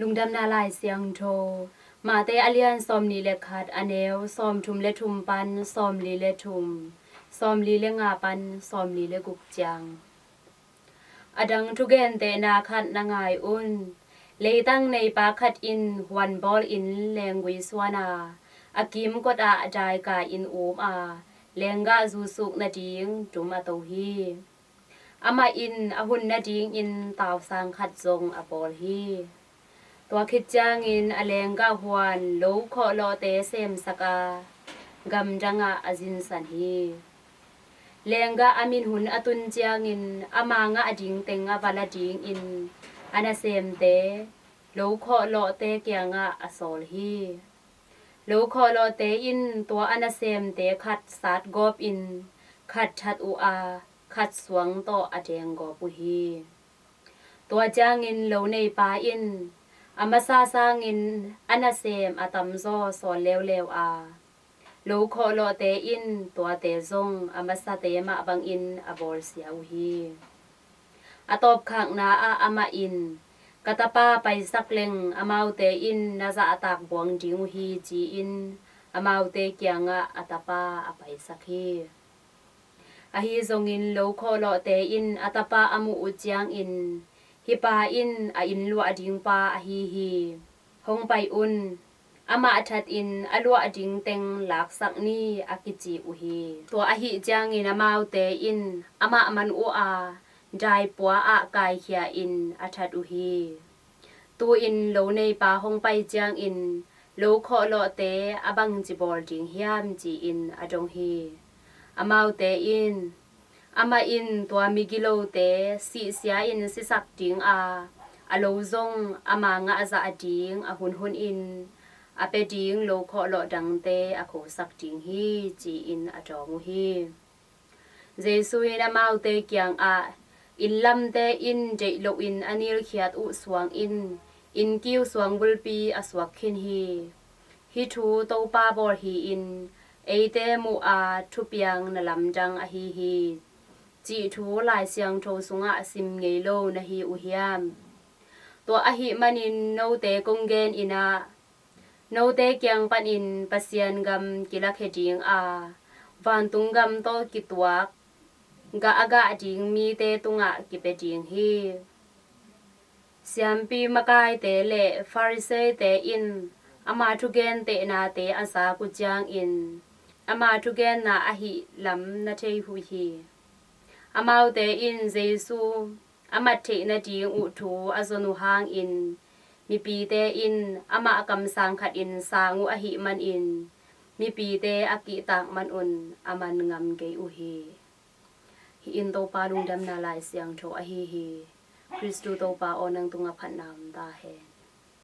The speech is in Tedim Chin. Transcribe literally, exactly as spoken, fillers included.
Lungdamna Lai Siangtho, Mate a lian sawmnih le khat, a neu sawmthum le thum pan sawmli le thum, sawmli le nga pan sawmli le guk ciang. A dang thugentehna khat na ngai un. Leitang neipa khat in huan bawl in lenggui suan a, a kimkot ah daika in um a, lenggah zusuk nading tum a to hi. Amah in a hun nadingin tausang khat zong a bawl hi. Tua khit ciangin a lenggah huan lo khawhlawhte semsak a, gamdangah a zinsan hi. Lenggah a min hun a tun ciangin ama ngah ding teng a va la dingin a nasemte lo khawhlawhte kiangah a sawl hi. Lo khawhlawhte in tua a nasemte khat satgawp in khat that uh a, khat suang tawh a denggawp uh hi. Tua ciangin lo neipa in a masa sangin a nasem a tamzaw sawl leuleu a, lo khawhlawhte in tuate zong a masate mah bangin a bawlsia uh hi. A tawpkhakna ah amah in, "Ka tapa paisak leng amaute in na zahtak buang ding uh hi," ci-in amaute kiangah a tapa a paisak hi. Ahi zongin lo khawhlawhte in a tapa a muh uh ciangin, "Hih pa in a inn luah ding pa ahi hi. Hong pai un. Amah that in a luah ding teng laksak ni," a kici uh hi. Tua ahih ciangin amaute in amah man uh a, daipua ah kaikhia in a that uh hi. Tu-in lo neipa hong pai ciangin lo khawhlawhte a bangci bawl ding hiam, ci-in a dong hi. Amaute in, "Amah in tua migilote sihsia in sisak ding a, a lo zong ama ngah zah ding a hunhun in a pia ding lo khawhlawh dangte a khosak ding hi," ci-in a dawng uh hi. Jesu in amaute kiangah, "Inn lamte in deih loin a nilkhiat uh suang in, inn kiu suang bulpi a suak khin hi. Hih thu Topa bawl hi-in, eite muh a thupiang na lamdang ahi hi," cih thu Lai Siangtho sungah sim ngei lo na hi uh hiam? Tua ahih manin note kong gen in ah, note kiang panin Pasian gam kilakhia ding a, vantung gam tawh kituak gah a gah ding mite tungah kipia ding hi. Siampi makaite le Farisaite in ama thugentehnate a zak uh ciangin ama thugenna ahih lam na thei uh hi. Amaute in Jesu a mat theih nading uh thu a zon uh hangin mipite in amah kamsang khatin sang uh ahih manin mipite a kihtak manun a man ngam kei uh hi. Hih in Topa lungdamna Lai Siangtho ahi hi. Khristu Topa aw, nang tungah phatna om ta hen.